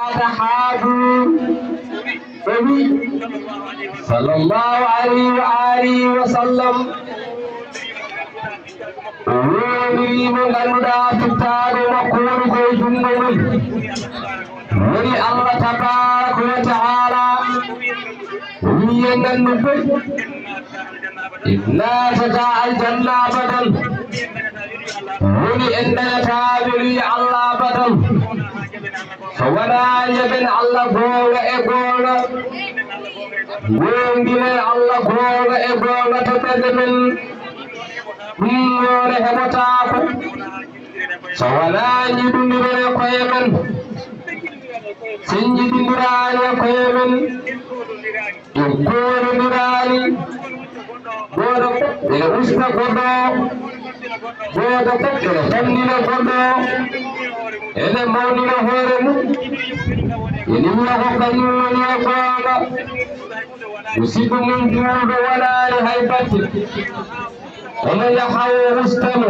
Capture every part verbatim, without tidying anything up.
تحابوا. O wi, sallallahu alayhi wa alihi wa sallam, o wowliri mo ngannduɗaa fittaago makko woni ko e junngo mum. Woni Allah tabaaraka wa ta'ala, o wi en nganndu koy, en naatata aljanna abadan. Woni en dañataa weluye Allah abadan. So wonaa njaɓen Allah goonga e goonga, ngoondiren Allah goonga e goonga to ɓerɗe men, ɗum noone heɓotaako. So wonaa njiɗondiren e koye men, so en njiɗondiraani e koye men, en koolondiraani, gooto fof ene usta goɗɗo o, gooto fof ene fandina goɗɗo o, ene mawnina hoore mum, ene wiya ko kañum woni e goonga. Musidɗo mum juulɗo wonaani hay batte, omo yaha o usta mo.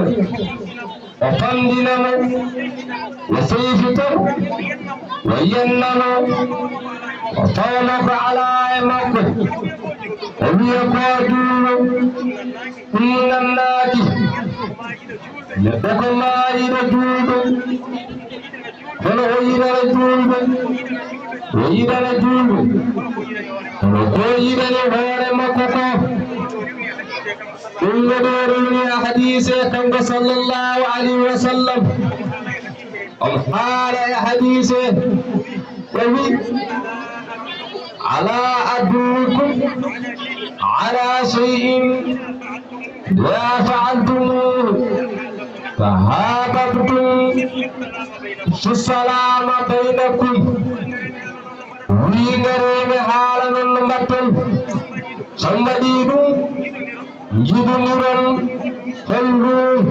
O fandina mo, o seyfita mo, o yenna mo, o tawna ko alaa e makko. O wiya ko juulɗo, ɗum nannaaki. Neɗɗo ko maayiɗo juulɗo, kono o yiɗana juulɗo, o yiɗana juulɗo, kono ko yiɗani hoore makko ko. Ɗum no ɗo rewni e hadiise kanko sallallahu alayhi wa sallam. On haala e hadiise o wi, "Alaa adullukum alaa shay'in idhaa fa'altumuhu tahaababtum, afshu salaama baynakum." Wi, "Ngaree mi haalanon no mbaɗton. So on mbaɗii ɗum, njiɗondiron." Hol ɗum?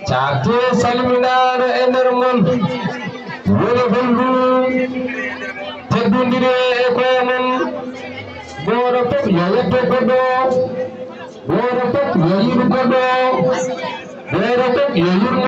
Caakte salminaano e nder mon. Woni hol ɗum? Teddondire e koye mon. Gooto fof yo yetto goɗɗo o. Gooto fof yo yiɗu goɗɗo o. Gooto fof yo yurmo